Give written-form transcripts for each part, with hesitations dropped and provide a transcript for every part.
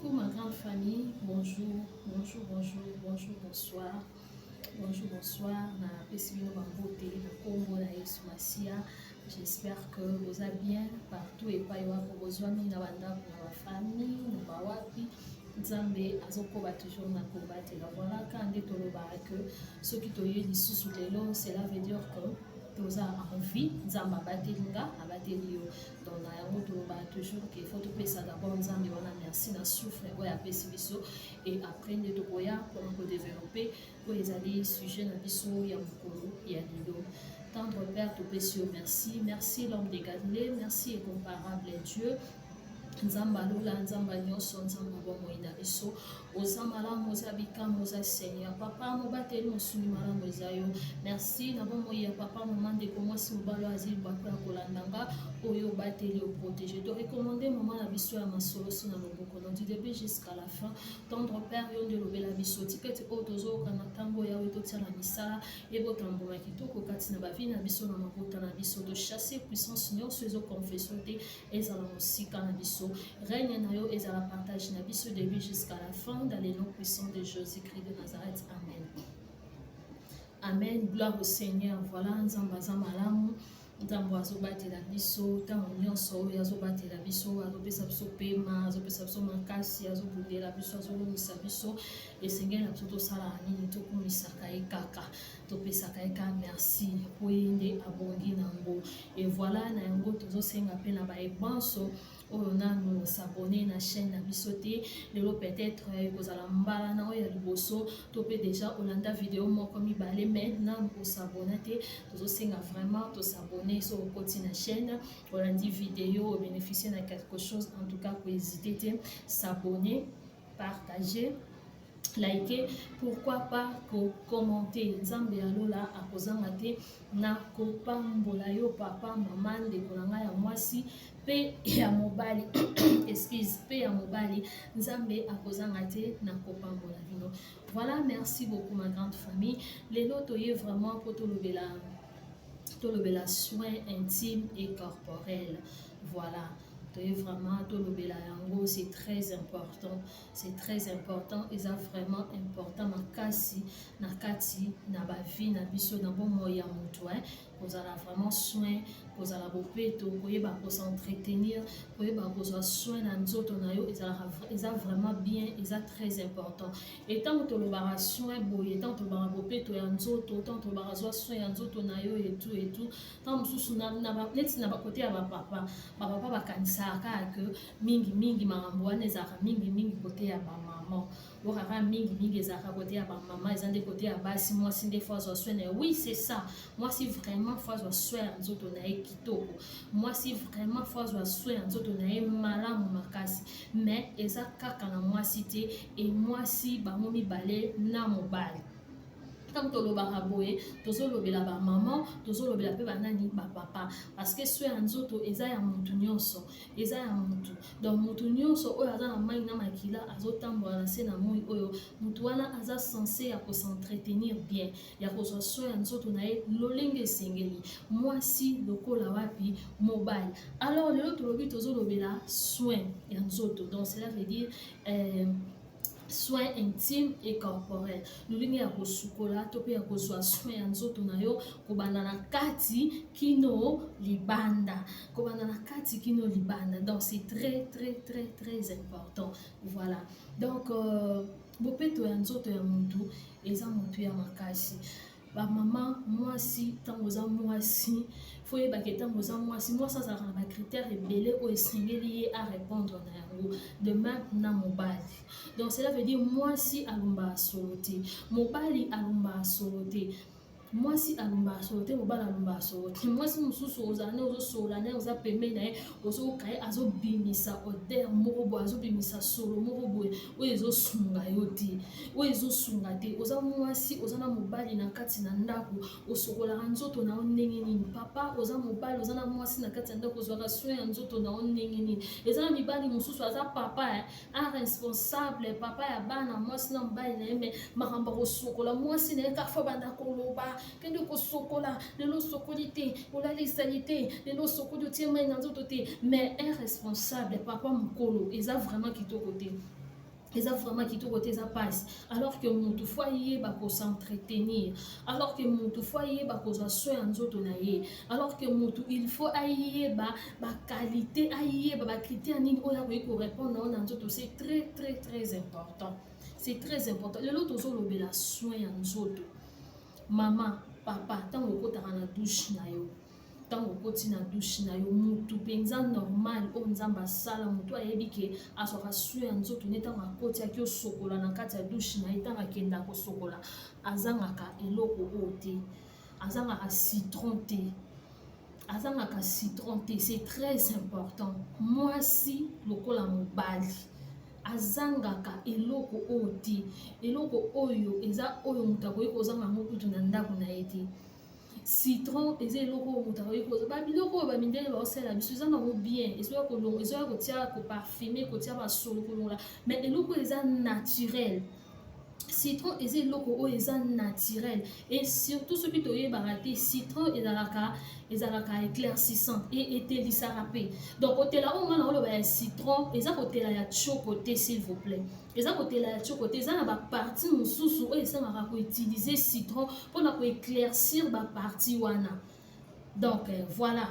Coucou ma grande famille, bonjour, bonjour, bonjour, bonjour, bonsoir. Bonjour, bonsoir. Na pesi bino bambote na kombo na Yesu Masiya. J'espère que boza bien partout epai wapo bozwami na bandako na bafamille na bawapi. Nzambe azokoba toujours na kobatela. Voilà ka nde tolobaka que soki toye lisusu lelo, cela veut dire que toza en vie. Nzambe abateli nga, abateli yo. Donc na yango tolobaka toujours que faut topesa d'abord Nzambe wana merci na souffle oyo apesi biso et après nde tokoya mpona kodévelopper oyo ezali sujet na biso ya mokolo ya lelo. Tendre Père, topesi yo merci. Merci l'homme de Galilée, merci incomparable Dieu. Nzambe alola, Nzambe nyonso, Nzambe bomoi na biso, oza malamu, oza bikamo, oza Seigneur. Papa mobateli, mosuni malamu eza yo. Merci na bomoi ya papa, mama, ndeko mwasi, mobali oyo azali bako ya kolanda nga, oyo obateli, oprotéger. Torecommander mama na biso ya masolo so na loboko no du début jusqu'à la fin. Tendre Père, yo nde olobela biso. Tika ete oyo tozoyoka na ntango ya oyo totia na misala, ebota mbuma kitoko kati na bavie na biso, na mabota na biso. Tochasser puissance nyonso ezoconfession te, ezala mosika na biso. Règne na yo ezala partage na biso début jusqu'à la fin, dans les noms puissants de Jésus-Christ de Nazareth, amen, amen. Gloire au Seigneur. Voilà, Nzambe aza malamu. Nzambe azobatela biso ntango nyonso. Oyo azobatela biso, azopesa biso pema, azopesa biso makasi, azobundela biso, azolongisa biso. Esengeli na biso tosalaka nini? Tokumisaka ye kaka, topesaka ye kaka merci, po ye nde abongi nango. Et voilà, na yango tozosenga mpe na baebanso oyo nanu s'abonner na chaîne na biso te. Lelo peut-être ekozala mbala na oyo ya liboso, to mpe déjà olanda video moko, mibale, mais nanu os'abonner te. Tozosenga vraiment tos'abonner. So okoti na chaîne, olandi video, obénéficie na quelque chose, en tout cas kohésiter te, s'abonner, partager, liker, pourquoi pas kocommenter. Nzambe ya lola akozanga te na kopambola yo, papa, mama, ndeko na ngai ya mwasi mpe ya mobali, excuse, mpe ya mobali. Nzambe akozanga te na kopambola bino. Voilà, merci beaucoup ma grande famille. Lelo toye vraiment mpo tolobela soin intime et corporel. Voilà, toye vraiment tolobela yango. C'est très important, c'est très important, eza vraiment important makasi na kati na bavie na biso, na bomoi ya moto, hein. Kozala vraiment soin, kozala bopeto, koyeba kos'entretenir, koyeba kozwa soin na nzoto na yo, ezalaka, eza vraiment bien, eza très important. Et ntango tolobaka soin boye, ntango tolobaka bopeto ya nzoto, ntango tolobaka zwa soin ya nzoto na yo etu etu, ntango mosusu neti na bakote ya bapapa, bapapa bakanisaka kaka ke mingimingi makambo wana ezalaka mingimingi kote ya bamama, okaka mingimingi ezalaka kote ya bamama, eza nde kote ya basi, mwasi nde faut azwa soin na ye. Oui, c'est ça, mwasi vraiment faut azwa soin ya nzoto na ye kitoko, mwasi vraiment faut azwa soin ya nzoto na ye malamu makasi. Mais eza kaka na mwasi te, e mwasi bango mibale na mobali. Ntango tolobaka boye, tozolobela bamama, tozolobela mpe banani? Bapapa. Parce que soin ya nzoto eza ya motu nyonso, eza ya motu. Donc motu nyonso oyo aza na mai na makila, azotambola na se na moi oyo, motu wana aza censé ya kos'entretenir bien, ya kozwa soin ya nzoto na ye lolenge esengeli, mwasi lokola wapi mobali. Alors lelo tolobi, tozolobela soin ya nzoto. Donc cela veut dire soin intime et corporel, lolenge ya kosukola to mpe ya kozwa soin ya nzoto na yo, kobanda na kati kino libanda, kobanda na kati kino libanda. Donc c'est très très très très important. Voilà, donc bopeto ya nzoto ya motu eza motu ya makasi. Bamama, mwasi, ntango oza mwasi, faut oyebaka, ntango oza mwasi, mwasi azalaka na bacritère ebele oyo esengeli ye arépondre na yango, de même na mobali. Donc cela veut dire mwasi alumbaka solo te, mobali alumbaka solo te. Mwasi alumbaka solo te, mobali alumbaka solo te. Mwasi mosusu ozala nde ozosola nde oza pembeni na ye, ozoyoka ye azobimisa odeur moko boye, azobimisa solo moko boye oyo ezosunga yo te, oyo ezosunga te. Oza mwasi, oza na mobali na kati na ndako, osokolaka nzoto na yo ndenge nini? Papa, oza mobali, oza na mwasi na kati ya ndako, ozwaka soin ya nzoto na yo ndenge nini? Eza na mibali mosusu aza papa, un responsable, papa ya bana, mwasi na mobali na ye, mais makambo ya kosokola mwasi na ye kaka faut banda koloba: "Kende kosokola, lelo osokoli te, olalisali te, lelo osokoli, otie mai na nzoto te." Mais un responsable, papa mokolo, eza vraiment kitoko te. Eza vraiment kitoko te, eza mpasi. Alors que mutu faut ayeba kos'entretenir, alors que mutu faut ayeba kozwa soin ya nzoto na ye, alors que mutu il faut ayeba baqualité, ayeba bacritère nini oyo akoki korépondre na yo na nzoto. C'est très très très important, c'est très important. Lelo tozolobela soin ya nzoto. Mama, papa, ntango okotaka na douche na yo, ntango okoti na douche na yo, mutu mpenza normal oyo Nzambe asala, mutu ayebi ke azwaka soin ya nzoto nde ntango akoti, aki osokola na kati ya douche na ye, ntango akenda kosokola, azangaka eloko oyo te, azangaka citron te, azangaka citron te. C'est très important. Mwasi lokola mobali azangaka eloko oyo te. Eloko oyo eza oyo moto akoki kozanga yango kutu na ndako na ye te. Citron eza eloko oyo moto akoki kozwa. Babiloko oyo bamindele baosala biso eza nango bien, ezoya kotia, koparfumer, kotia basolo, kolongola, mais eloko oyo eza naturel. Citron eza eloko oyo eza naturel. Et surtout, soki toyebaka te, citron ezalaka éclaircissant e etelisaka mpe. Donc kotela oyo nga na oloba ya citron eza kotela ya tioko te, s'il vous plaît, eza kotela ya tioko te. Eza na bapartie mosusu oyo esengaka koutiliser citron mpona koéclaircir bapartie wana. Donc voilà,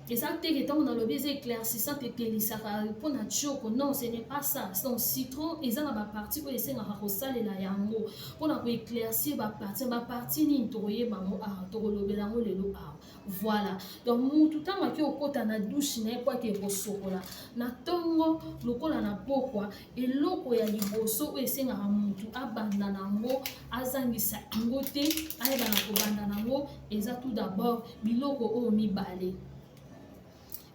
eza teke ntango nalobi eza éclaircissant, etelisaka mpona tioko, non, ce n'est pas ça. Donc citron eza na bapartie oyo esengaka kosalela yango mpona koéclaircir bapartie. Bapartie nini? Tokoyeba yango awa, tokolobela yango lelo awa. Voilà. Donc mutu ntango aki okɔta na douche na ye po ake kosokola na ntongo lokola na pokwa, eloko ya liboso oyo esengaka mutu abanda nango, azangisa yango te, ayeba na kobanda nango, eza tout d'abord biloko oyo mibale.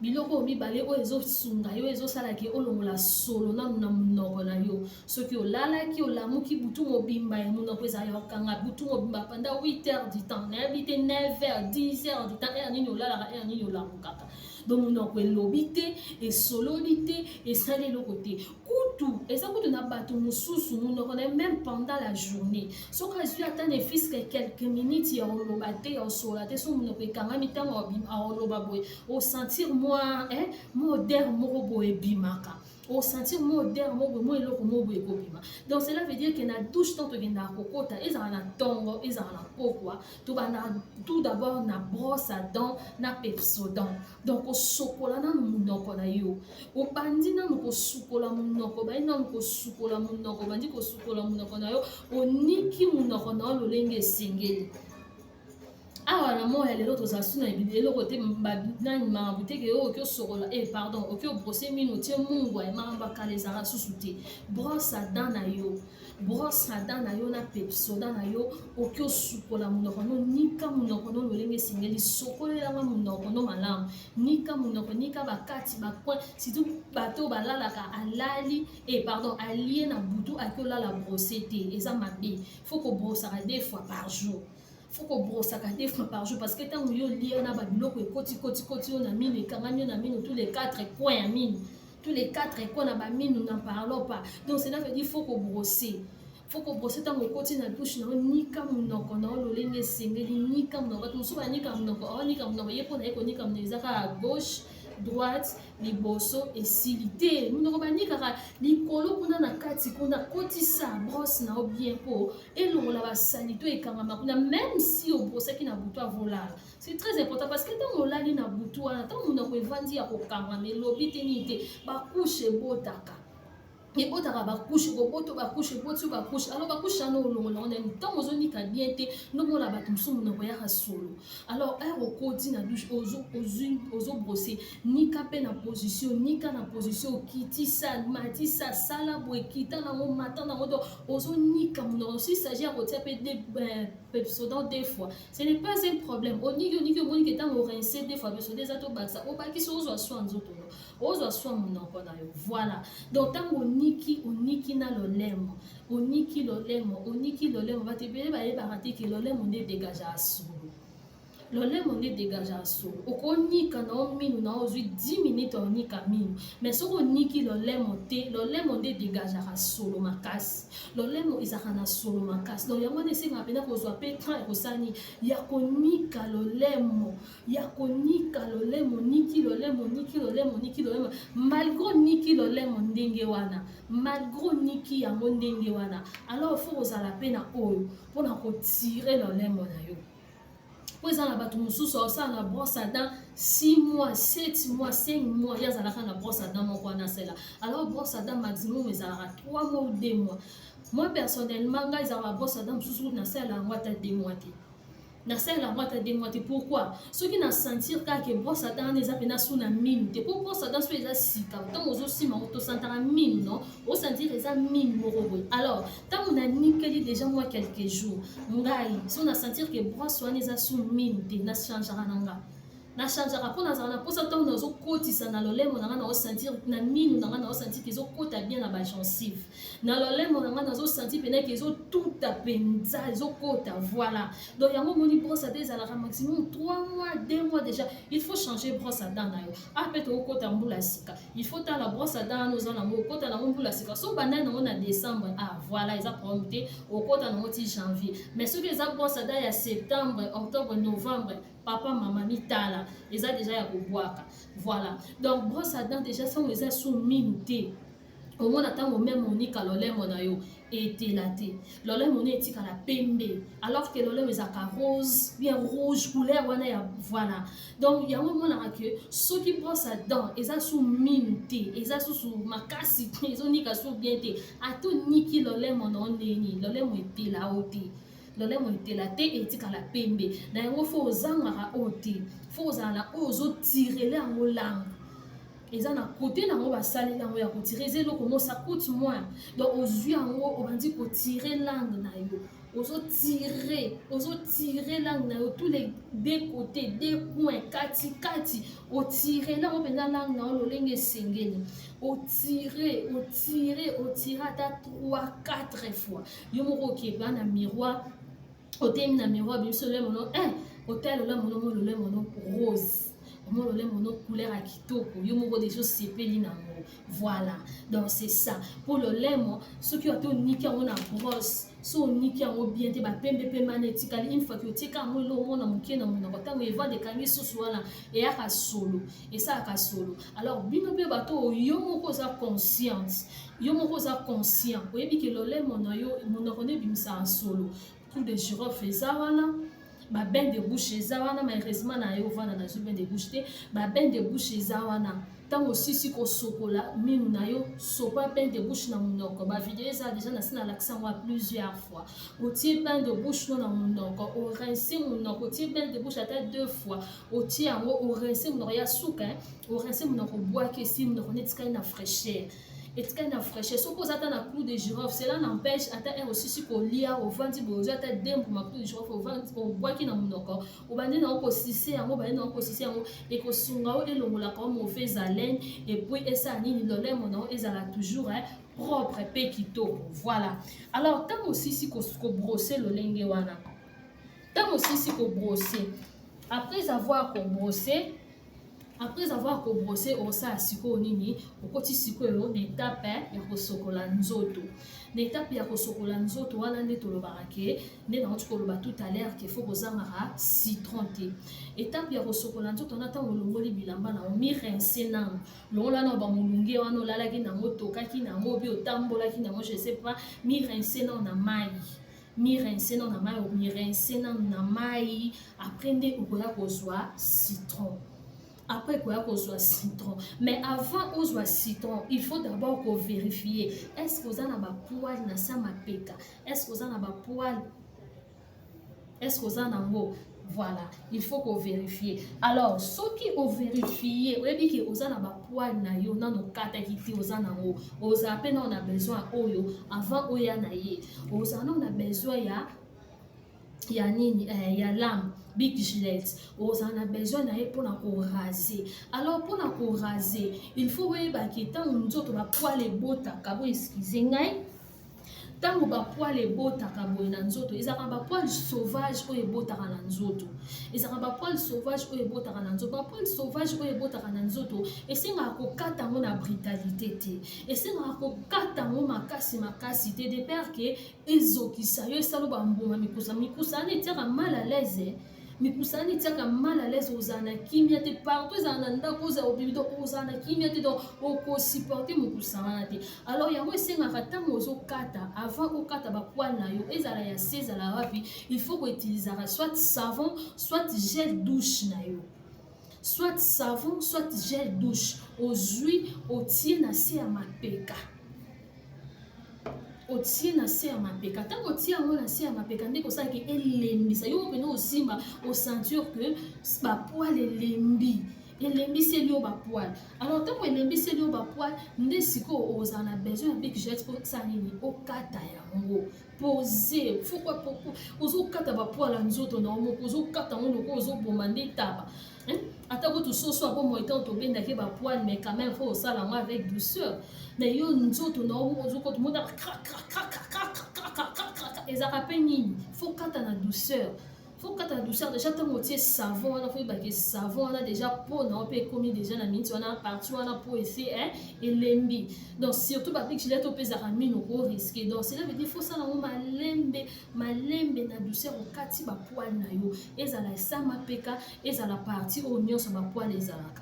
Biloko oyo mibale oyo ezosunga yo, ezosalaki olongola solo nanu na monoko na yo. Soki olalaki, olamuki butu mobimba, ya monoko ezala ya kokanga butu mobimba pendant 8 heures du temps, nayebi te, 9 heures, 10 heures du temps, heure nini olalaka, heure nini olamukaka, donc monoko elobi te, esololi te, esali eloko te. Kutu eza kutu na bato mosusu, monoko na ye, même pendant la journée, soki azwi ata ne fût-ce que quelques minutes ya koloba te, ya kosolola te, so monoko ekangami, ntango akoloba boye, osentir mwa mwa odeur moko boye ebimaka, osentir mwa odeur moko boye, mwa eloko moko boye ekobima. Donc cela veut dire que na douche, ntango tokendaka kokota, ezala na ntongo, ezala na pokwa, tobandaka tout d'abord na brosse à dent na Pepsodent. Donc kosokola nanu monoko na yo, obandi nanu kosukola monoko, obandi nanu kosukola monoko, obandi kosukola monoko na yo, oniki monoko na yo lolenge esengeli. Awa na moi ya lelo tozala su na eloko te, nani, makambo teke oyo oki osokola, pardon, oki obrosser mino, otie mungwa ya makambo ya kala ezalaka susu te. Brosse à dent na yo, brosse à dent na yo na Pepsodent na yo, oki osukola monoko no, nika monoko no lolenge esengeli, sokolelanga monoko no malamu, nika monoko, nika bakati, bacoin, surtout bato balalaka, alali, pardon, alie na butu, aki olala brosse te, eza mabe. Faut kobrosaka deux fois par jour, faut kobrosaka deux fois par jour, parce que ntango yo olia na babiloko ekoti koti koti yo na mino, ekangami yo na mino, tous les quatre coins ya mino, tous les quatre coins na bamino, n'en parlons pas. Donc cela veut dire faut kobrosser, faut kobrosser. Ntango okoti na douche na yo, nika monoko na yo lolenge esengeli, nika monoko. Bato mosusu banika monoko, aonika monoko ye mpo na ye konika monoko eza kaka gauche, droite, liboso, esili te. Monoko banikaka likolo kuna na kati kuna. Kotisa brosse na yo bien mpo elongola basaleté ekangama kuna, même si obrosaki na butu avolala. C'est très important, parce que ntango olali na butu wana, ntango monoko evandi ya kokangama, elobi te nini te, bacouche ebotaka, ebotaka bacouche, koboto bacouche, eboti yo bacouche. Alors bacouche wana olongola ngo nani ntango ozonika bien te? Ndomona bato mosusu monoko yaka solo. Alors heure okoti na douche, ozobrosser, nika mpe na position, nika na position, okitisa, matisa, sala boye, kita nango, mata nango. Donc ozonika monoko. S'il s'agit ya kotia mpe Pepsodent deux fois, ce n'est pas un problème. Oniki, oniki, omoniki ntango orincer deux fois Pepsodent eza, tobakisa, obakisi, ozwa soin nzoto no, ozwa soin monoko na yo. Voilà. Donc ntango oniki, oniki na lolemo, oniki lolemo, oniki lolemo. Bato ebele bayebaka te ke lolemo nde dégage solo. Lolemo nde dégagea solo. Okonika na yo minu na yo, ozwi 10 minutes onika minu, mais soki oniki lolemo te, lolemo nde dégageaka solo makasi. Lolemo ezalaka na solo makasi. Donc yango wana esengaka mpenza kozwa mpe temps ya kosala nini, ya konika lolemo, ya konika lolemo. Niki lolemo, niki lolemo, niki lolemo. Malgré niki lolemo ndenge wana, malgré niki yango ndenge wana, alors faut kozala mpe na oyo mpona kotirer lolemo na yo, po eza na bato mosusu aosala na brosse à dents 6 mois, 7 mois, 5 mois, ye azalaka na brosse à dents moko wana asala. Alors brosse à dents maximum ezalaka 3 mois ou 2 mois. Moi personnellement, ngai ezalaka brosse à dents mosusu nasala yango ata 2 mois te, nasalela yango ata 2 mois te. Pourquoi? Soki na sentir kaka brosse à dents wana eza mpena su na minu te, po brosse à dents so eza sika, ntango ozosima yango tosantaka minu, non, osentir eza minu moko boye. Alors ntango nanikeli déjà mwa quelques jours, ngai so na sentir ke brosse wana eza su minu te, nachangeaka na nga, nachangeaka, mpo nazala na mposa ntango nazokotisa na lolemo na nga, naosentir na minu na nga, naosentir ke ezokota bien na bagencive na lolemo na nga, nazosentir mpenza ke ezotuta mpenza, ezokota. Voilà. Donc yango omoni, brosse à dents ezalaka maximum 3 mois, 2 mois, déjà il faut changer brosse à dents na yo. A mpe tokokota mbula sika, il faut tala brosse à dents wana oza nango, okota nango mbula sika. So obandai nango na décembre, ah voilà, eza problème te, okota nango ti janvier. Mais soki eza brosse à dents ya septembre, octobre, novembre, papa, mama, mitala, eza déjà ya kobwaka. Voilà. Donc brosse à dents déjà sango eza su minu te, omona ntango meme onika lolemo na yo etela te, lolemo no etikala pembe, alors que lolemo ezalaka rose, bien rouge, couleur wana ya, voilà. Donc yango omonaka ke soki brosse à dents eza su minu te, eza susu makasi te, ezonika su bien te, ata oniki lolemo na yo ndeni, lolemo etela o te, lolemo etela te, etikala pembe. Na yango faut ozangaka oyo te, faut ozala na oyo ozotirele yango langue. Eza na kote nango basaleli yango ya kotirer, eza eloko mo ça coûte moins. Donc ozwi yango, obandi kotirer langue na yo, ozotire, ozotire langue na yo tous les deux côtés, deux coins, kati kati, otire lango mpenza langue na yo lolenge esengeli. Otire, otire, otire ata 3 4 fois. Yo moko okeba na miroir, otemi na miroir, biso lolemo no, otala lolemo no, mo lolemo no rose, omo lolemo no couleur ya kitoko, yo moko deja osepeli nango. Voilà. Donc c'est ça mpo lolemo, soki ate oniki yango na brosse, so oniki yango bien te, bapembe pembe wana etikali. Une fois ke otieka yango eloko mona moke na monoko, ntango evande ekangi susu wana, eyaka solo, esalaka solo. Alors bino mpe bato, yo moko oza consciente, yo moko oza conscient, oyebi ke lolemo na yo, monoko no ebimisaka solo. Clou de girofle eza wana, babain de bouche eza wana. Malheureusement na ye ovanda, nazwi bain de bouche te. Babain de bouche eza wana. Ntango osisi kosokola minu na yo, sopa bain de bouche na monoko. Bavideo eza déjà na si nalakisa yango ya plusieurs fois. Otie bain de bouche no na monoko, orince monoko, otie bain de bouche ata deux fois, otie yango, orince monoko ya suka, orince monoko, obwaki, esi monoko netikali na fraîcheur, etikali na fraîcheur. Soki oza ata na clou de girofle, cela n'empêche, ata heure osisi kolia, ovandi boye, ozwi ata deux mbuma clou de girofle, obwaki na monoko, obandi nango kosise yango, obandi nango kosise yango, ekosunga o elongolaka o mauvaise haleine, et puis esala nini, lolemo nango ezala toujours propre mpe kitoko. Voilà. Alors ntango osisi kobrosser lolenge wana, ntango osisi kobrosser, après avoir kobrosser, après avoir kobrosser, osala sikoyo nini? Okoti sikoyo na etape ya kosokola nzoto. Na etape ya kosokola nzoto wana nde tolobaka ke nde nauti koloba tout à l'heure ke faut kozangaka citron te. Etape ya kosokola nzoto wana, ntango olongoli bilamba na yo, mirince nano, longola na bamolunge wana olalaki nango, tokaki nango, obi otambolaki nango, je sais pas, mirince nano na mai, mirince nano na mai, mirince nano na mai. Après nde okoya kozwa citron, après koya kozwa citron. Mais avant ozwa citron, il faut d'abord kovérifier est ce que oza na bapoils na sa mapeka, est ce que oza na bapoils, est ce que oza nango. Voilà, il faut kovérifier. Alors soki ovérifie, oyebi ke oza na bapoils na yo nano okataki te, oza nango, ozala mpe nano na besoin oyo avant oya na ye, ozala nano na besoin ya nini, ya lame Bic Gillette, ozala na besoin na ye mpona koraser. Alors mpona koraser, il faut oyebaki ntango nzoto bapoils ebotaka bo, excuse ngai, Ntango bapoils ebotaka boye na nzoto, ezalaka bapoils sauvage oyo ebotaka na nzoto, ezalaka bapoils sauvage oyo ebotaka na nzoto. Bapoils sauvage oyo ebotaka na nzoto, esengaka kokata yango na brutalité te, esengaka kokata yango makasi makasi te, de peur que ezokisa yo, esala bambuma mikusa mikusa wana etiaka mal à l'aise. Mikusa wana etiaka mal à l'aise, ozala na kimia te partout, ezala na ndako, ozala obimi, donc ozala na kimia te, donc okosupporte mokusa wana te. Alors yango esengaka, ntango ozokata, avant okata bapoils na yo, ezala ya se, ezala wapi, il faut koutilisaka soit savon, soit gel douche na yo, soit savon, soit gel douche. Ozwi, otie na se ya mapeka, otie na se ya mapeka. Ntango otie yango na se ya mapeka, nde kosalaki elembisa yo mpena, osimba, osentir que bapoils elembi, elembiseli yo bapoils. Alors ntango elembiseli yo bapoils, nde sikoyo ozala na besoin ya Bic Gillette mpo osala nini? Okata yango. Pose pourquoi ozokata bapoils ya nzoto na yo moko? Ozokata yango lokola ozoboma nde taba. Ata kutu soso abomoi, ntango tobendaki bapoils, mais quand même faut osala yango avec douceur. Mais yo, nzoto na yo ozokota, omona ezalaka mpe nini? Faut kata na douceur, faut kata na douceur. Déjà ntango otie savon wana, faut oyebake savon wana déjà mpo na yo mpe ekomi déjà na miniti wana, partie wana mpo ese elembi. Donc surtout baBic Gillette oyo mpe ezalaka mino korisquer. Donc cela veut dire faut osala yango malembe malembe, na douceur. Okati bapoils na yo, ezala esama peka, ezala partie oyo nyonso bapoils ezalaka,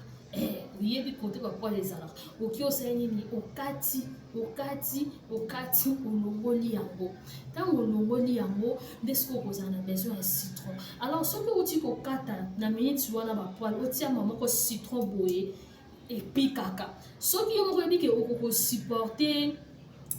oyebi kote bapoils ezalaka. Oki osali nini? Okati, okati, okati, olongoli yango. Ntango olongoli yango, nde sikoyo okozala na besoin ya citron. Alors soki outi kokata na miniti wana bapoils, otiama moko citron boye, epikaka. Soki yo moko oyebi ke okokosupporte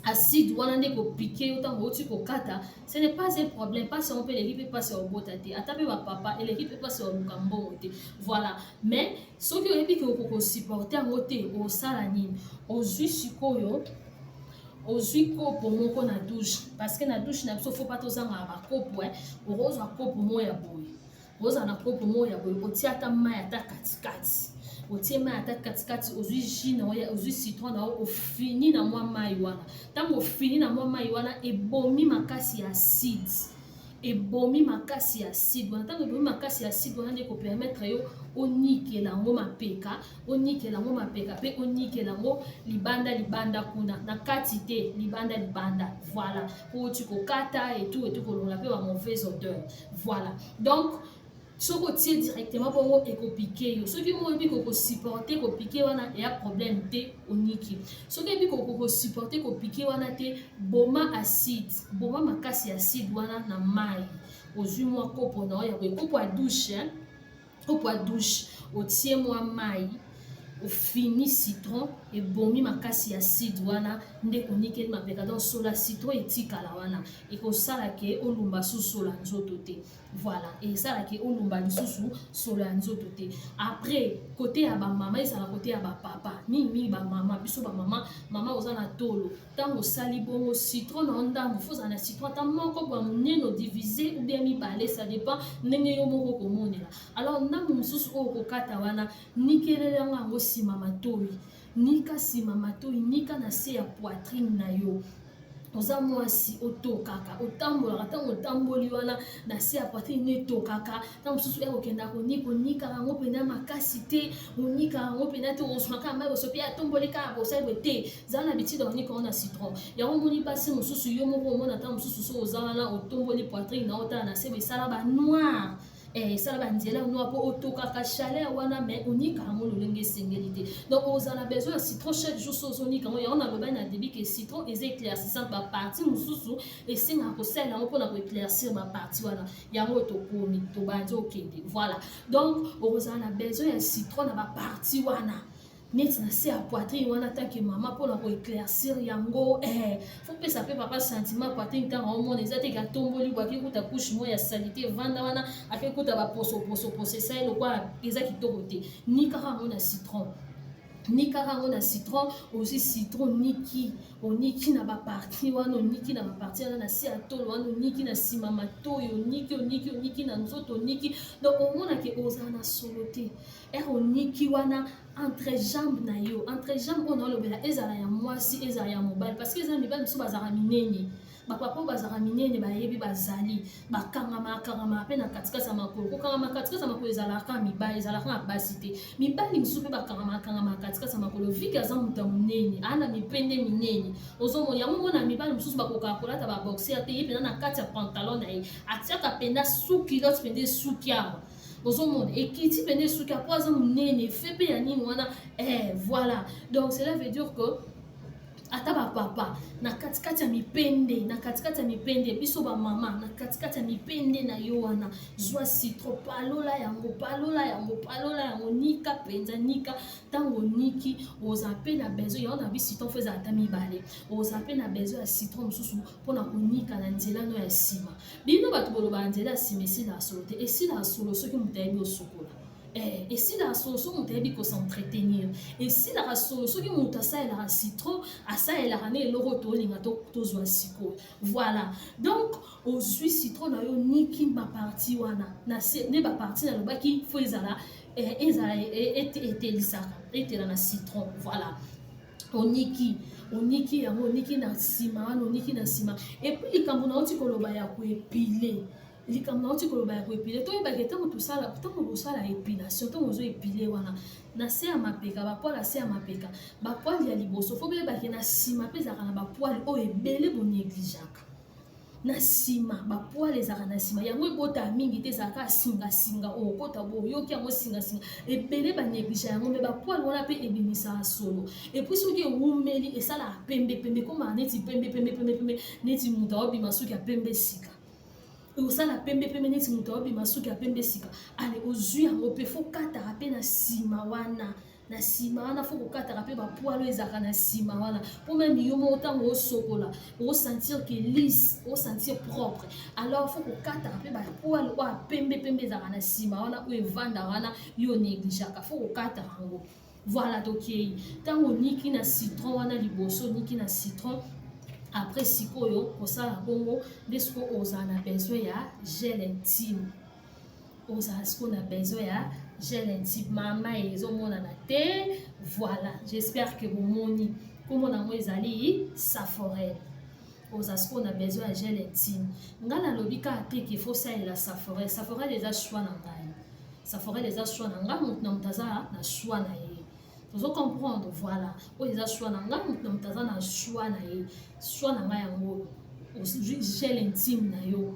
acide wana nde kopiquer yo ntango outi kokata, ce n'est pas un problème. Mpasi yango mpe eleki mpe mpasi ya kobota te, ata mpe bapapa eleki mpe mpasi ya koluka mbongo te. Voilà. Mais soki oyebi ke okokosupporte yango te, osala nini? Ozwi sikoyo, ozwi kopo moko na douche, parce que na douche na biso faut pas tozangaka bakopo. Okozwa kopo moko ya boye, ozala na kopo moko ya boye, otia ata mai ata katikati, otie mai ata katikati, ozwi jus na yo, ozwi citron na yo, ofini na mwa mai wana. Ntango ofini na mwa mai wana, ebomi makasi ya acide, ebomi makasi ya acide wana. Ntango ebomi makasi ya acide wana, nde kopermettre yo onikela yango mapeka, onikela yango mapeka mpe onikela yango libanda libanda kuna na kati te, libanda libanda. Voilà, po oti kokata etu etu, kolongola mpe ba mauvaise odeur. Voilà. Donc soki otie directement bongo, ekopiquer yo. Soki mo oyebi kokosupporte kopiquer wana, eya problème te, oniki. Soki oyebi kokosupporte kopiquer wana te, boma acide, boma makasi ya acide wana na mai. Ozwi mwa kopo na oyo ya boye, kopo ya douche, kopo ya douche, otie mwa mai, ofini citron, ebomi makasi ya acide wana, nde onikeli mapeka. Donc sola citron etikala wana, ekosala ke olumba susola nzoto te. Voilà, esalaki olumba lisusu solo ya nzoto te. Après, côté ya bamama, ezala côté ya bapapa, mingimingi bamama, biso bamama, mama oza na tolo, ntango osali bongo, citron na yo ndambo, faut ozala na citron ata moko bwa monene, odivise ou bien mibale, ça dépend ndenge yo moko komonela. Alors ndambo mosusu oyo okokata wana, nikelele yango yango nsima matoi, nika nsima matoi, nika na se ya poitrine na yo. Oza mwasi, otokaka, otambolaka. Ntango otamboli wana, na se ya poitrine etokaka. Ntango mosusu ya kokenda konikaka yango mpena makasi te, onikaka yango mpena te, ozwaka mai osopi, atomboli kaka, bosali boye te. Zala na bitide, onika yango na citron. Yango omoni basi mosusu, yo moko omona, ntango mosusu so oza wana, otomboli poitrine na otala na se, esala banoir, esala banzela noir mpo otokaka chaleur wana, mais onika yango lolenge esengeli te. Donc ozala besoin ya citron chaque jour. So ozonika yango, yango nalobaki na début ke citron eza éclaircissante. Bapartie mosusu esengaka kosalela yango mpona koéclaircir bapartie wana. Yango tokomi, tobandi okende. Voilà. Donc okozala na besoin ya citron na bapartie wana, neti na se ya poitrine wana, tant que mama, mpona koéclaircir yango. Faut pesa mpe papa sentiment poitrine. Ntango omona eza te ke atomboli bo, akekuta couche moko ya saleté evanda wana, akekuta baposoposoposo, esali lokola eza kitoko te. Nikaka yango na citron, nikaka yango na citron. Ozwi citron, niki, oniki na bapartie wana, oniki na bapartie wana, na se ya tolo wana, oniki na nsima matoi, oniki, oniki, oniki na nzoto, oniki. Donc omonake ozala na solo te. Ere oniki wana entre jambe na yo, entre jambe oyo naolobela, ezala ya mwasi, ezala ya mobali, parce que eza mibali mosusu bazalaka minene. Bapapa oyo bazalaka minene bayebi, bazali bakangamaka kangamaka mpe na katikati ya makolo. Kokangama katikati ya makolo ezalaka mibali, ezalaka na basi te. Mibali mosusu mpe bakangamaka kangamaka katikati ya makolo. Viki aza moto ya monene, aa na mipende minene, ozomona yango. Mona mibali mosusu bakokaka kolata baboxer te. Ye mpenza na kati ya pantalon na ye atiaka mpenza sous-culotte mpenza, esuki awa, ozomona ekiti mpenza, esuki apo aza monene, fe mpe ya nini wana. Voilà, donc cela veut dire que ata bapapa na katikati ya mipende, na katikati ya mipende, biso bamama na katikati ya mipende na yo wana, zwa citron, palola yango, palola yango, palola yango, nika mpenza, nika. Ntango niki, oza mpe na besoin yango na bi citron, faut ezala ata mibale. Oza mpe na besoin ya citron mosusu mpona konika na nzela no ya nsima. Bino bato bolobaka nzela ya nsima esilaka solo te. Esilaka solo soki moto ayebi osokola. Esilaka solo soki moto ayebi kos'entretenir. Esilaka solo soki moto asalelaka citron, asalelaka na eloko tolinga tozwa sikoyo. Voilà, donc ozwi citron na yo, niki baparties wana nde baparties nalobaki faut ezala ezala etelisaka, etela na citron. Voilà, oniki, oniki yango, oniki na nsima wana, oniki na nsima. Et puis likambo nauti koloba ya koépiler, likambo nauti koloba ya koépiler, toyebaki ntango tosala, ntango kosala épilation, ntango ozo épiler wana na se ya mapeka, bapoils ya se ya mapeka, bapoils ya liboso, faut boyebaki na nsima mpe ezalaka na bapoils oyo ebele bonégligeaka na nsima. Bapoils ezalaka na nsima, yango ebotaka mingi te, ezalaka singasinga, okota boyoki yango singasinga. Ebele banéglige yango, mais bapoils wana mpe ebimisaka solo. Et puis soki ewumeli, esalaka pembe pembe, ekomaka neti pembe pembe pembe pembe, neti moto aobima soki ya pembe sika. Osala pembe pembe neti moto aobima suki ya pembe sika. Ale, ozwi yango mpe, faut kataka mpe na nsima wana. Na nsima wana, faut kokataka mpe bapoils oyo ezalaka na nsima wana, mpo même yo moko ntango osokola, osentir que lisse, osentir propre. Alors faut kokataka mpe bapoils oyo ya pembe pembe ezalaka na nsima wana, oyo evandaka wana, yo négligeaka, faut kokataka yango. Voilà, tokei. Ntango oniki na citron wana liboso, oniki na citron, après sikoyo kosala bongo nde sikoyo ozala na besoin ya gel intime. Ozala sikoyo na besoin ya gel intime. Mama, ezomonana te. Voilà, j'espère que bomoni. Nkombo nango ezali Saforel. Oza sikoyo na besoin ya gel intime. Ngai nalobi kaka te que faut salela Saforel. Saforel eza choix na ngai, Saforel eza choix na ngai. Moto na moto aza na choix na ye, tozo comprendre. Voilà, oyo eza choix na ngai, moto na moto aza na choix na ye. Choix na ngai yango, ozwi gel intime na yo,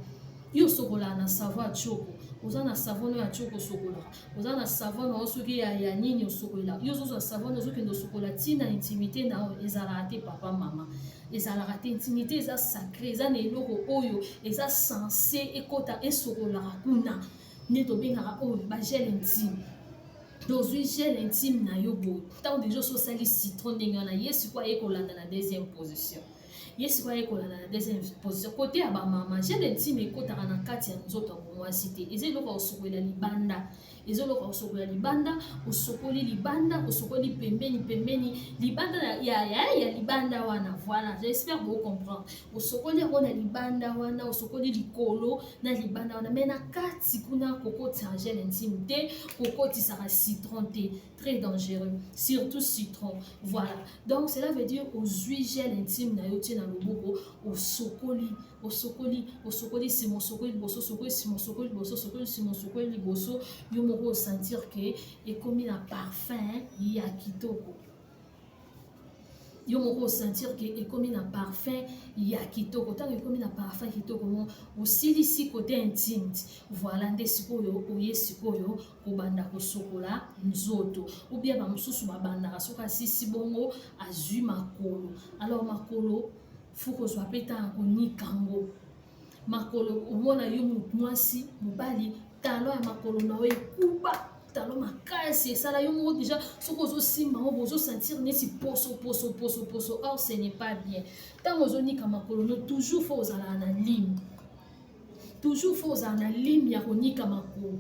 yo osokolaka na savon ya tioko, oza na savon oyo ya tioko osokolaka, oza na savon na yo soki ya nini osokolela, yo ozozwa savon, ozokende osokola ntina intimité na yo. Ezalaka te, papa, mama, ezalaka te. Intimité eza sacré, eza na eloko oyo eza censé ekota, esokolaka kuna, nde tobengaka oyo bagel intime. Tozwi gel intime na yo boye. Ntango déjà ososali citron ndenge wana, ye sikoyo aye kolanda na deuxième position. Ye sikoyo aye kolanda na deuxième position. Côté ya bamama, gel intime ekɔtaka na kati ya nzoto ya bomwasi te. Eza eloko ya kosokolela libanda, eza eloko ya kosokola libanda. Osokoli libanda, osokoli pembeni pembeni, libanda ya libanda wana. Voilà, j'espère bocomprendre. Osokoli yango na libanda wana, osokoli likolo na libanda wana, mais na kati kuna kokotisaka gel intime te, kokotisaka citron te, très dangereux, surtout citron. Voilà, donc cela veut dire ozwi gel intime na yo, tie na loboko, osokoli, osokoli, osokoli nsima, osokoli liboso, osokoli nsima, osokoli liboso, osokoli nsima, osokoli liboso. Yo moko osentir que ekomi na parfum ya kitoko. Yo moko osentir que ekomi na parfum ya kitoko. Ntango ekomi na parfum kitoko mo, osilisi côté intime. Voilà, nde sikoyo oye sikoyo kobanda kosokola nzoto. Ou bien bamosusu babandaka, soki asisi bongo, azwi makolo. Alors makolo, faut kozwa mpe ntango konika yango makolo. Omona yo mwasi, mobali, talon ya makolo na yo ekuba, talon makasi esala yo moko déjà soki ozosimba yango, bozosentir neti poso poso poso poso. Or ce n'est pas bien. Ntango ozonika makolo no, toujours faut ozalaka na lime, toujours faut ozala na lime ya konika makolo.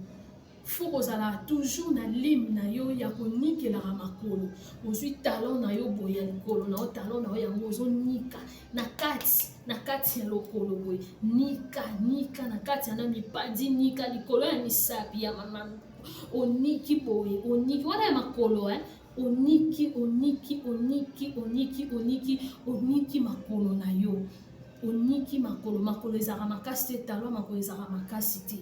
Faut kozala toujours na lime na yo ya konikelaka makolo. Ozwi talon na yo boye ya likolo na yo, talon na yo yango ozonika na kati, na kati ya lokolo boye, nika, nika na kati ya na mipadi, nika likolo ya misapi ya mama, oniki boye, oniki wana ya makolo, eh? Oniki, oniki, oniki, oniki, oniki, oniki makolo na yo. Oniki makolo, makolo ezalaka makasi te, talon makolo ezalaka makasi te.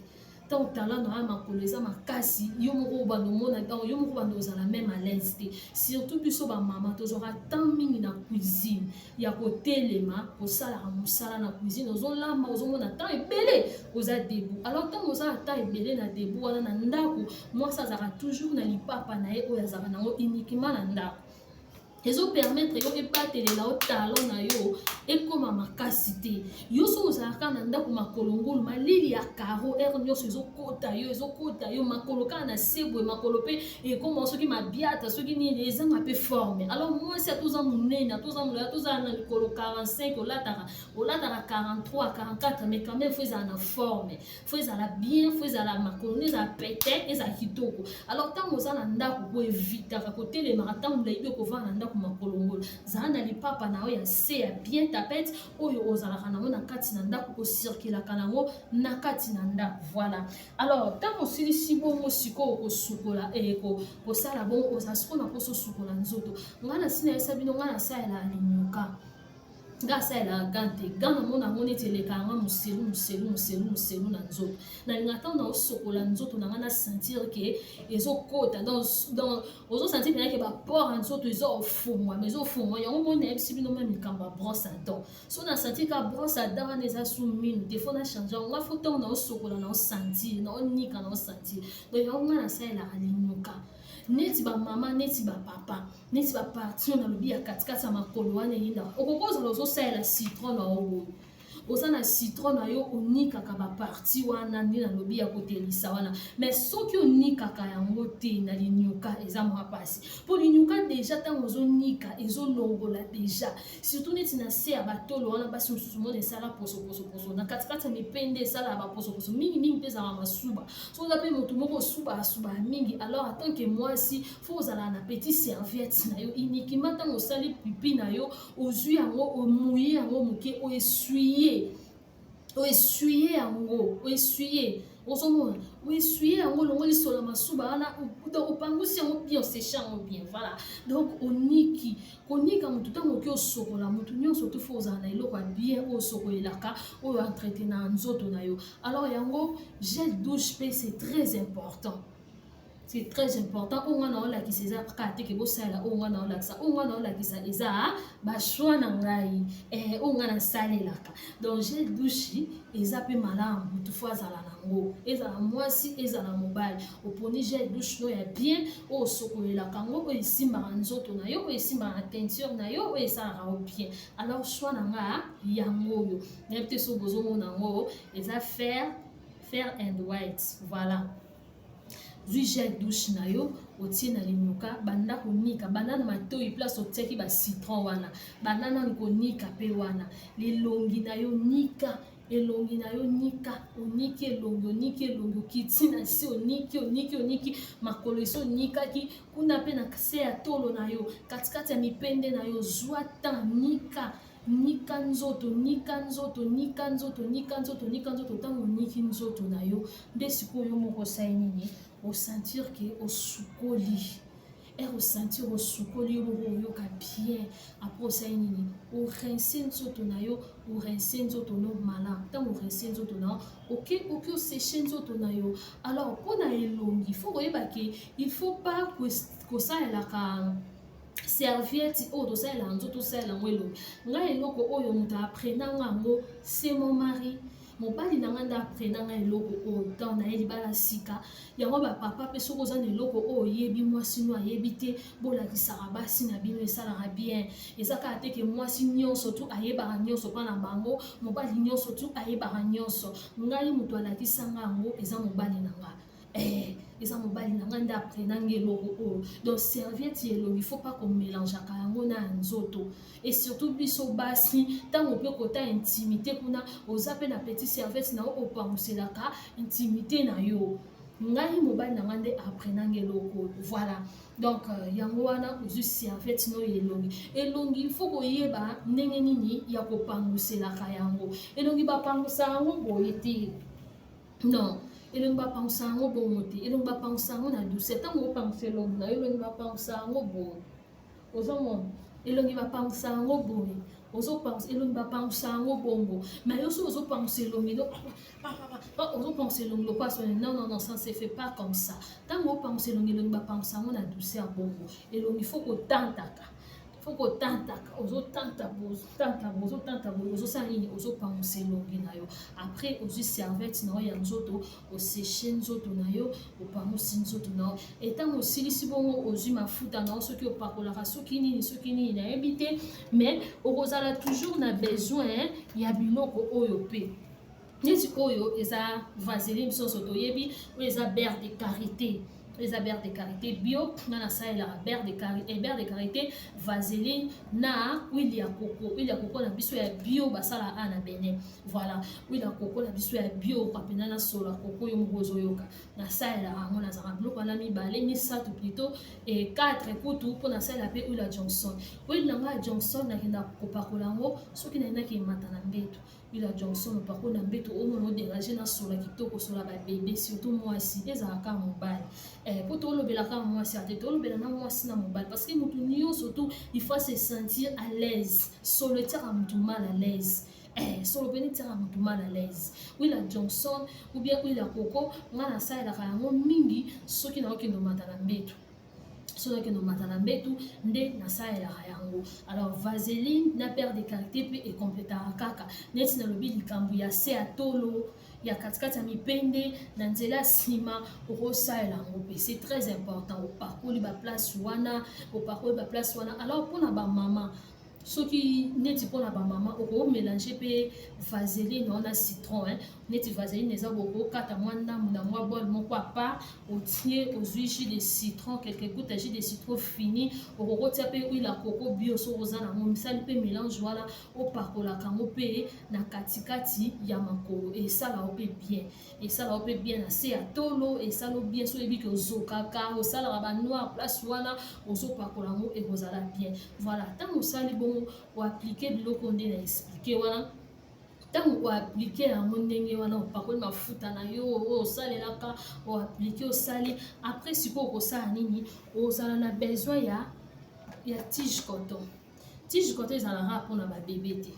Ntango talon na yo makolo eza makasi, yo moko obanda omona, donc yo moko obanda ozala même à l'aise te. Surtout biso bamama tozwaka temps mingi na cuisine ya kotelema, kosalaka mosala na cuisine, ozolamba, ozomona temps ebele oza debout. Alors ntango oza na temps ebele na debout wana na ndako, mwasi azalaka toujours na lipapa na ye oyo azalaka nango uniquement na ndako. Ezopermettre yo ebatelela yo talon na yo ekóma makasi te. Yo soki ozalaka na ndako makolo ngulu, malili ya carreau heure nyonso ezokota yo, ezokota yo makolo kaka na se boye, makolo mpe ekóma soki mabiata, soki nini, ezanga mpe forme. Alors mwasi, ata oza monene, ata oza molai, ata ozala na likolo 45, olataka 43, 44, mais quand même faut ezala na forme, faut ezala bien, faut ezala makolo nde ezala pete, ezala kitoko. Alors ntango oza na ndako, koevitaka kotelemaka ntango molai mpe kovanda na ndako makolo ngolo. Zala na lipapa na yo ya se ya bien tapete oyo ozalaka nango na kati na ndako, ocirculaka nango na kati na ndako. Voilà. Alors ntango osilisi bongo sikoyo kosukola, kosala bongo, ozala sikoyo na mposa osukola nzoto. Ngai na nsi nayesa bino, ngai nasalelaka linyuka, nga asalelaka gant te. Gant namona yango neti elekaka nga moselu, moselu, moselu, moselu na nzoto. Nalinga ntango naosokola nzoto na nga, na sentir ke ezokota, donc ozosentir mpenza ke bapores ya nzoto eza ofungwama, ezofungwa. Yango moni nayebisi bino même likambo ya brosse à dent. So na sentir ka brosse à dent wana eza su minu te, faut na change yango. Nga faut ntango naosokola, naosentir, naonika, naosentir. Donc yango nga nasalelaka linyuka. Neti bamama, neti bapapa, neti baparties oyo nalobi ya katikati ya makolo wana eyindaka, okoki ozala ozosalela citron na yo boye. Oza na citron na yo, onikaka baparties wana nde nalobi ya kotelisa wana. Mais soki onikaka yango te na linyuka, eza mwa mpasi, mpo linyuka déjà ntango ozonika ezolongola déjà, surtout neti na se ya batolo wana. Basi mosusu mona esala posoposoposo na katikati ya mipende, esalaka baposoposo mingimingi mpe ezalaka masuba. So oza mpe motu moko osuba asuba mingi, alors en tant que mwasi faut ozala na petit serviette na yo uniquement. Ntango osali pipi na yo, ozwi yango, omouiller yango moke, oessuyer, oessuyer yango, oessuyer, ozomona, oessuyer yango, olongoli solo masuba wana, donc opangusi yango bien, osécher yango bien. Voilà. Donc oniki, konika motu ntango oki osokola motu nyonso to faut ozala na eloko ya bien oyo osokolelaka, oyo entretien na nzoto na yo. Alors yango gel douche mpe c'est très important, c'est très important. Oyo nga na olakisa eza kaka te ke bosalela. Oyo nga na olakisa, oyo nga na olakisa eza bachoix na ngai, oyo nga nasalelaka. Donc gel douche eza mpe malamu, motu faut azala nango, ezala mwasi, ezala mobali. Oponi gel douche no ya bien oyo osokolelaka yango, oyo esimbaka nzoto na yo, oyo esimbaka na teinture na yo, oyo esalaka yo bien. Alors choix na nga yango oyo, nayebi te so bozomona yango, eza Fair and White. Voilà. Zwi gel douche na yo, otie na linyuka, banda konika, banda na matoi, place otiaki bacitron wana, banda nanu konika mpe wana lelongi na yo. Nika elongi na yo, nika, oniki elongi, oniki elongi, okiti na se, oniki, oniki, oniki makolo esi onikaki kuna mpe na se ya tolo na yo, katikati ya mipende na yo. Zwa temps, nika, nika nzoto, nika nzoto, nika nzoto, nika nzoto, nika nzoto. Ntango oniki nzoto na yo, nde sikoyo yo moko osali nini? Osentir ke osukoli. Heure osentir osukoli, yo moko oyoka bien. Après osali nini? Orincer nzoto na yo, orincer nzoto no malamu. Ntango orincer nzoto na yo, oke osécher nzoto na yo. Alors mpona elongi, faut koyeba ke il faut pas kosalelaka serviette oyo tosalelaka nzoto, tosalela yango elongi. Ngai eloko oyo moto apprenanga yango, c'est mon mari, mobali na ngai nde apprenanga eloko oyo ntango naye libala sika. Yango bapapa mpe, soki oza na eloko oyo oyebi, mwasi no ayebi te, bolakisaka basi na bino, esalaka bien. Eza kaka te ke mwasi nyonso tu ayebaka nyonso mpa na bango, mobali nyonso tu ayebaka nyonso. Ngai moto alakisanga yango eza mobali na nga. Eza mobali na ngai nde apprenanga eloko oyo. Donc serviette ya elongi, faut pas komélangeaka yango na ya nzoto. Et surtout biso basi, ntango mpe kota intimité kuna, oza mpe na petit serviette na yo opanguselaka intimité na yo. Ngai mobali na ngai nde apprenanga eloko oyo. Voilà. Donc yango wana ozwi serviette no ya elongi. Elongi, il faut koyeba ndenge nini ya kopanguselaka yango. Elongi bapangusa yango boye te, non. Elongi bapangusa yango bongo te. Elongi bapangusa yango na douceur. Ntango opangusa elongi na yo, elongi bapangusa yango boye, ozomona, elongi bapangusa yango boye. Ozopangusa elongi, bapangusa yango bongo. Mais yo soki ozopangusa elongi, ozopangusa elongi lokola soni. Non, non, non, ça ne se fait pas comme ça. Ntango opangusa elongi, elongi bapangusa yango na douceur bongo. Elongi faut kotantaka, faut kotantaka. Ozotanta boye, ozotanta boye, ozotanta boye, ozosala nini? Ozopangusa elongi na yo. Après ozwi serviette na yo ya nzoto, osécher nzoto na yo, opangusi nzoto na yo. Etango osilisi bongo, ozwi mafuta na yo, soki opakolaka, soki nini, soki nini, nayebi te. Mais okozala toujours na besoin ya biloko oyo mpe neti oyo eza vaseline. Biso nyonso toyebi oyo eza beurre de karité, eza beurre de karité bio. Nga nasalelaka beurre de karité, beurre de karité, vaseline na huile ya coco. Huile ya coco na biso ya bio basala a na Benin. Voilà, huile ya coco na biso ya bio kapena na solo ya coco yo moko ozoyoka. Nasalelaka yango, nazalaka biloko wana mibale, misato plutôt, et quatre kutu, mpo nasalela mpe huile ya Johnson. Huile na ngai ya Johnson, nakenda kopakola yango soki nayendaki emata na mbeto. Huile ya Johnson, opakoli na mbeto, omona odéranger na sola kitoko, sola babebe, surtout mwasi. Ezalaka mobali, mpo tolobela kaka mwasi ate, tolobela na mwasi na mobali, parce que motu nyonso tout, il faut se sentir à l'aise. Solo etiaka motu mal à l'aise. Solo pene etiaka motu mal à l'aise. Huile ya Johnson ou bien huile ya coco, ngai nasalelaka yango mingi soki naokende omata na mbeto. Soki nakende omata na mbetu nde nasalelaka yango. Alors vaseline na beurre de karité mpe ekompletaka kaka neti nalobi likambo ya se ya tolo, ya katikati ya mipende, na nzela ya nsima, okosalela yango mpe. C'est très important. Opakoli baplace wana, opakoli baplace wana. Alors mpona bamama, soki neti mpona bamama, okomélanger mpe vaseline wana citron, hein. Neti vaseline eza, bokokata mwa ndambu na mwa bol moko apart, otie, ozwi jus de citron, quelques gouttes ya jus de citron fini, okokotia mpe huile ya coco bio soki oza nango. Misali mpe mélange wana, opakolaka yango mpe na katikati ya makolo. Esala yo mpe bien, esala yo mpe bien na se ya tolo, esala yo bien. So oyebi ke ozokaka, osalaka banoir place wana, ozopakola yango, ekozala bien. Voilà, ntango osali bongo, oappliquer biloko nde na expliquer wana. Ntango oappliquer yango ndenge wana, opakoli mafuta na yo oyo osalelaka, oappliquer, osali. Après sikoyo okosala nini? Ozala na besoin ya tige coton. Tige coton ezalaka mpona babebe te.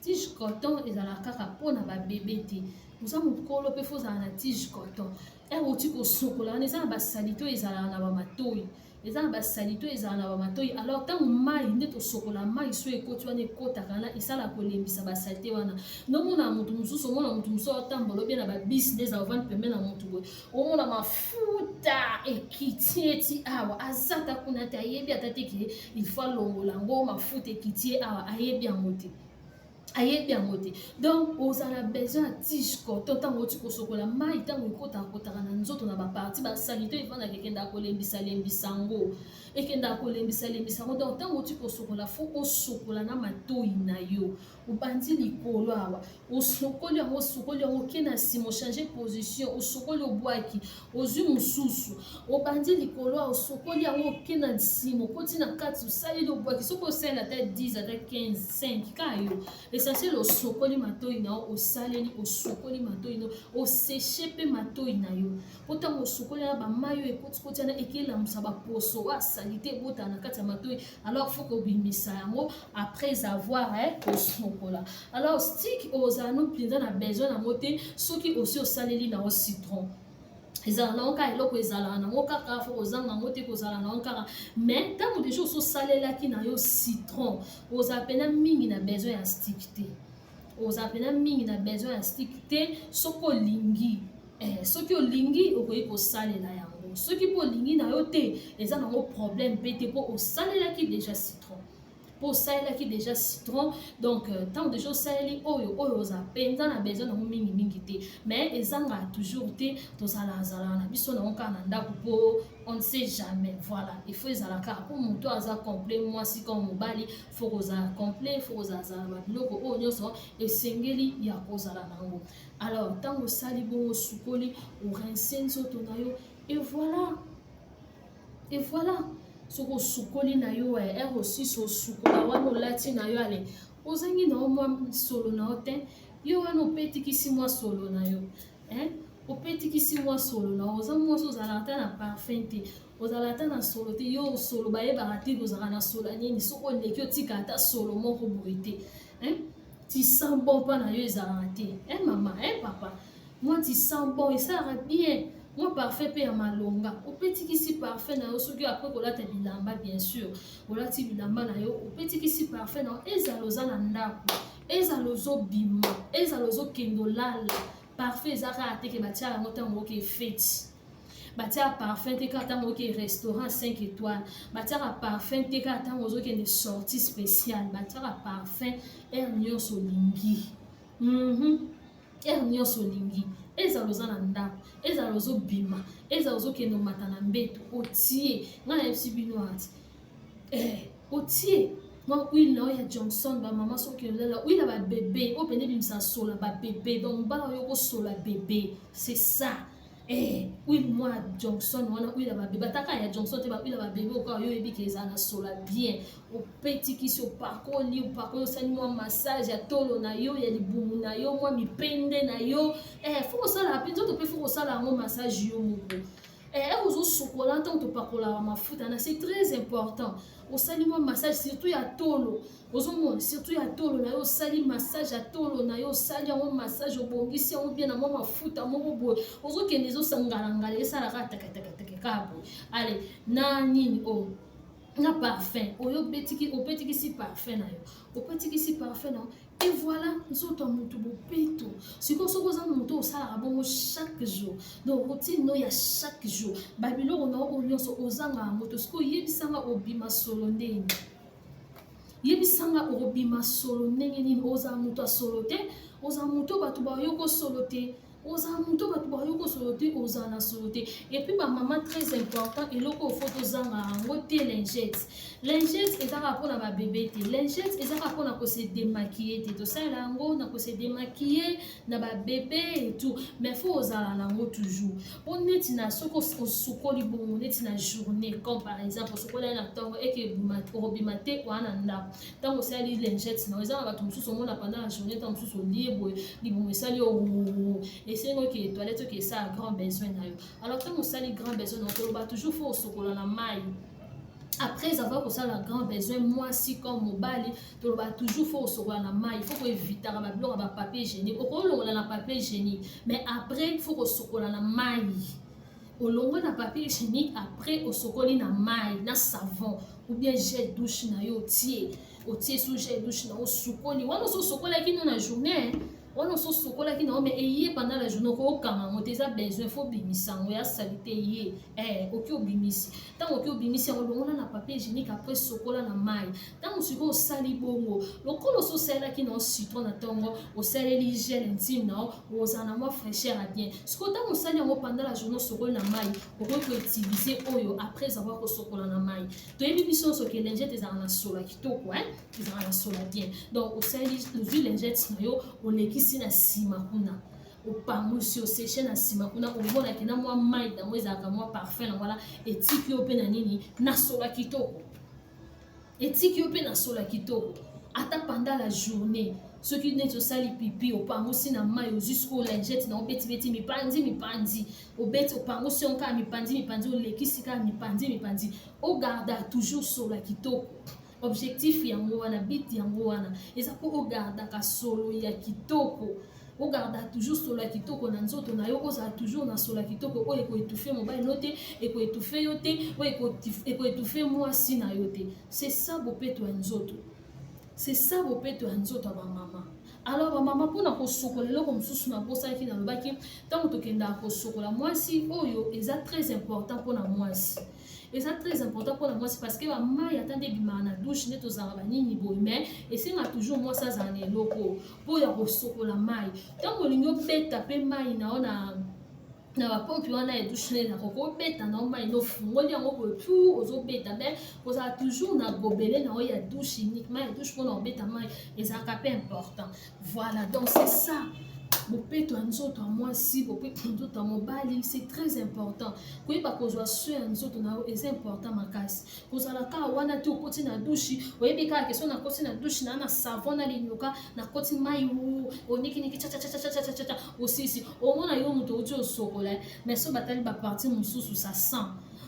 Tige coton ezalaka kaka mpona babebe te. Oza mokolo mpe faut ozala na tige coton. Ere oti kosokola wana, eza na basaleté oyo ezalaka na bamatoi, eza na basaleté oyo ezala na bamatoi. Alors ntango mai nde tosokola, mai so ekoti wana, ekotaka wana, esalaka kolembisa basaleté wana. Ndomona motu mosusu, omona motu mosusu aotambola obie na babisi nde ezala ovandi pembe na motu boye, omona mafuta ekiti eti awa. Aza ata kuna te, ayebi ata te ke il faut alongola yango. Mafuta ekiti ye awa, ayebi yango te, ayebi yango te. Donc ozala besoin ya tige coton. Ntango oti kosokola, mai ntango ekotaka kotaka na nzoto, na baparties, basaleté evandaka, ekendaka kolembisa lembisa yango, ekendaka kolembisa lembisa yango. Donc ntango oti kosokola, faut osokola na matoi na yo. Obandi likolo awa, osokoli yango, osokoli yango, oke na nsima, ochanger position, osokoli, obwaki, ozwi mosusu. Obandi likolo awa, osokoli yango, oke na nsima, okoti na kati, osaleli, obwaki. Soki osaleli ata 10, ata 15, 5 ka yo, essentiel osokoli matoi na yo, osaleli, osokoli matoi na yo, osécher mpe matoi na yo. Po ntango osokoli wana, bamai oyo ekotikoti wana ekelamusa baposo oyo asali te ebotana na kati ya matoi. Alors faut kobimisa yango après avoir kosokola. Alors stick, ozala no mpenza na besoin nango te soki osi osaleli nango citron. Ezala nango kaka eloko, ezalaka nango kaka, faut kozanga yango te, kozala nango kaka. Mais ntango déjà ososalelaki na yo citron, ozala mpena mingi na besoin ya stick te, ozala mpena mingi na besoin ya stick te. Soki olingi, soki olingi, okoki kosalela yango. Soki mpo olingi na yo te, eza nango problème mpe te, mpo osalelaki déjà citron, mpo osalelaki déjà citron. Donc ntango déjà osaleli oyo, oyo oza mpenza na besoin nango mingimingi te. Mais ezangaka toujours te, tozalazalaka na biso nango kaka na ndako, mpo on ne sait jamais. Voilà, il faut ezala kaka mpo moto aza complet, mwasi kaka mobali, faut kozala complet, faut kozalazala babiloko oyo nyonso esengeli ya kozala nango. Alors ntango osali bongo, osukoli, orincer nzoto na yo, et voilà, et voilà. Soki osukoli na yo, ere osisi osukola wana, olati na yo, ale ozangi na yo mwa solo na yo te. Yo wana opetikisi mwa solo na yo. Opetikisi mwa solo na oza mwasi, ozalaka ata na parfum te, ozala ata na solo te. Yo solo bayebaka te kozala na solo ya nini. Soki oleki, otika ata solo moko boye te, hein? Tu sens bon mpa na yo ezalaka te, hein, mama, hein, papa? Mwa tu sens bon esalaka bien. Mwa parfum mpe ya malonga, opetikisi parfum na yo. Soki après kolata bilamba, bien sûr, olati bilamba na yo, opetikisi parfum na yo. Ezala oza na ndako, ezala ozobima, ezala ozokende olala, parfum eza kaka teke batiaka yango ntango oke feti. Batiaka parfum te kaka ntango oke restaurant 5 étoiles, batiaka parfum te kaka ntango ozokende sortie spéciale. Batiaka parfum heure nyonso olingi, heure nyonso olingi. Ezala oza na ndako, ezala ozobima, ezala ozokende omata na mbeto, otie. Ngai nayebisi bino ati otie mwa huile na yo ya Johnson. Bamama, soki olala, huile ya babebe oyo pene ebimisa solo ya babebe. Donc mobala oyo kosola bebe, c'est ça. Huile mwa Johnson wana, huile ya babebe, ataka ya Johnson te, bahuile ya babebe oka oyo oyebi ke ezala na sola bien. Opetikisi, opakoli, opakoli, osali mwa massage ya tolo na yo, ya libumu na yo, mwa mipende na yo. Faut kosala mpe nzoto mpe, faut kosala yango massage yo moko. Ozosukola ntango topakolaka mafuta na, c'est très important. Osali mwa massage surtout ya tolo, ozomona, surtout ya tolo na yo. Osali massage ya tolo na yo, osali yango massage, obongisi yango bien na mwa mafuta moko boye. Ozokende, ezosangalangala, esalaka takatakataka kaka boye. Ale na nini oyo na parfum oyo opetikisi parfum na yo, opetikisi parfum na yo, et voilà, nzoto ya motu bopeto. Sikoyo soki oza motu osalaka bongo chaque jour, donc routine no ya chaque jour, babiloko na oyo nyonso ozanga yango to. Sikoyo oyebisanga, obima solo ndeni? Yebisanga, okobima solo ndenge nini? Ozala moto ya solo te, ozala moto bato bayoko solo te, ozala moto bato bayoki solo te, ozala na solo te. Et puis bamama, très important, eloko oyo faut tozanga yango te, lingette. Lingette eza kaka mpona babebe te, lingette eza kaka mpona kose démaquiller te. Tosalela yango na kose démaquiller na babebe et tout, mais faut ozala nango toujours, mpo neti na soki osukoli bongo, neti na journée, comme par exemple osukoli na ntongo, eke okobima te oya na ndako, ntango osali lingette na, eza na bato mosusu omona pendant la journée, ntango mosusu olie boye, libumu esali yo, esengi oke toilette, oke esala grand besoin na yo. Alors ntango osali grand besoin na, toloba toujours faut osokola na mai après avoir kosala grand besoin. Mwasi comme mobali, toloba toujours faut osokola na mai. Faut koevitaka babiloko ya bapapier hygiénique. Okolongola na papier hygiénique, mais après faut kosokola na mai. Olongwe na papier hygiénique, après osokoli na mai na savon ou bien gel douche na yo. Otie sous gel douche na, osukoli wana. Ososokolaki no na journée wana, ososokolaki na yo, mais eye pendant la journée okokanga yango te. Eza besoin, faut obimisa yango ya saleté ye. Oki obimisi, ntango oki obimisi yango, longola na papier hygiénique, après sokola na mai. Ntango sikoyo osali bongo, lokola ososalelaki na yo citron na ntongo, osaleli gel intime na yo, ozala na mwa fraîcheur ya bien. Sikoyo ntango osali yango pendant la journée, osokoli na mai, okoki koutiliser oyo après avoir kosokola na mai. Toyebi biso nyonso ke lingette ezalaka na solo ya kitoko, ezalaka na solo ya bien. Donc osali, ozwi lingette na yo, olekisi na nsima kuna, opangusi, osécher na nsima kuna, omonaki na mwa mai yango ezalaka mwa parfum na wana, etiki yo mpe na nini, na solo ya kitoko, etiki yo mpe na solo ya kitoko. Ata pendant la journée, soki neti osali pipi, opangusi na mai, ozwi sikoyo lingette na, obetibeti mipanzi mipanzi, obeti, opangusi yango kaka mipanzi mipanzi, olekisi kaka mipanzi mipanzi, ogarda toujours solo ya kitoko. Objectif yango wana, but yango wana eza mpo ogardaka solo ya kitoko, ogarda toujours solo ya kitoko na nzoto na yo, ozala toujours na solo ya kitoko oyo ekoétouffer mobali no te, ekoétouffer yo te, oyo ekoétouffer mwasi na yo te. C'est ça bopeto ya nzoto, c'est ça bopeto ya nzoto ya bamama. Alors bamama, mpona kosokola, eloko mosusu nabosalaki, nalobaki ntango tokendaka kosokola mwasi, oyo eza très important mpona mwasi, eza très important mpona mwasi, parce que bamai ata nde ebimaka na douche, nde tozalaka banini boye, mais esenga toujours mwasi azala na eloko mpo ya kosokola mai. Ntango olingi obeta mpe mai na yo na bapompe wana ya douche, nde nakoki obeta na yo mai na, ofungoli yango boye pu ozobeta, mais kozala toujours na gobelet na yo ya douche uniquement, ya douche, mpona kobeta mai ezalaka mpe important. Voilà, donc c'est ça. Bopeto ya nzoto ya mwasi, bopeto ya nzoto ya mobali, c'est très important. Koyeba kozwa soin ya nzoto na yo eza important makasi. Kozala kaka wana te, okoti na douche, oyebi kaka ke so nakoti na douche na na savon na linyoka, nakoti mai onikiniki chachachachachachacha, osisi. Omona yo moto outi osokola, mais so batali bapartie mosusu, ça sent.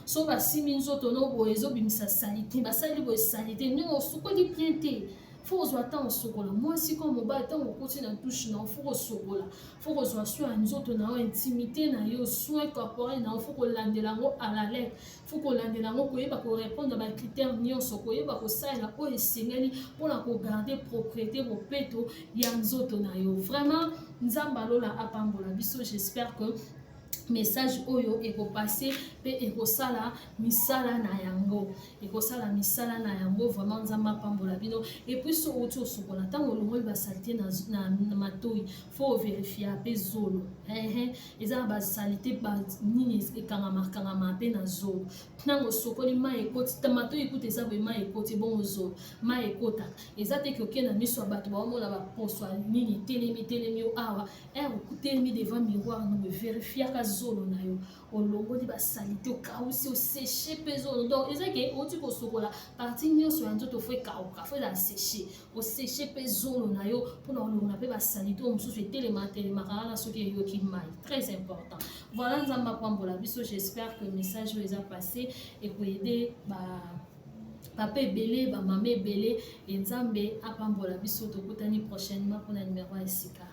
So basimi nzoto no boye, ezobimisa saleté, basali boye saleté, ndenge osukoli bien te. Faut kozwa ntango osokola, mwasi ko mobali. Ntango okoti na douche na yo, faut kosokola, faut kozwa soin ya nzoto na yo, intimité na yo, soin corporel na yo. Faut kolandela yango à la lettre, faut kolandela yango, koyeba korépondre bacritère nyonso, koyeba kosalela oyo esengeli mpona kogarder propriété, bopeto ya nzoto na yo. Vraiment, Nzambe alola apambola biso. J'espère que message oyo ekopase mpe ekosala misala na yango, ekosala misala na yango. Vraiment, Nzambe apambola bino. Et puis so outi osokola, ntango olongoli basaleté na matoi, faut ovérifier mpe zolo. Eza na basaleté nini ekangamakangama mpe na zolo. Ntango osokoli, mai ekoti matoi, ekuta eza boye, mai ekoti bongo zolo, mai ekotaka. Eza te ke okende na miso ya bato, baomona baposo nini telemi telemi yo awa. Ere otelemi devant miroir no, verifiaka zolo na yo, olongoli basaleté, okausi, osécher mpe zolo. Donc eza ke outi kosokola, partie nyonso ya nzoto faut ekauka, faut ezala séché. Osécher mpe zolo na yo mpona kolongola mpe basaleté oyo mosusu etelema telemaka wana soki eyoki mai. Très important. Voilà, Nzambe apambola biso. J'espère que message oyo eza passé, ekoaider ba papa ebele, bamama ebele. E Nzambe apambola biso. Tokutani prochainement mpona numero ya esika.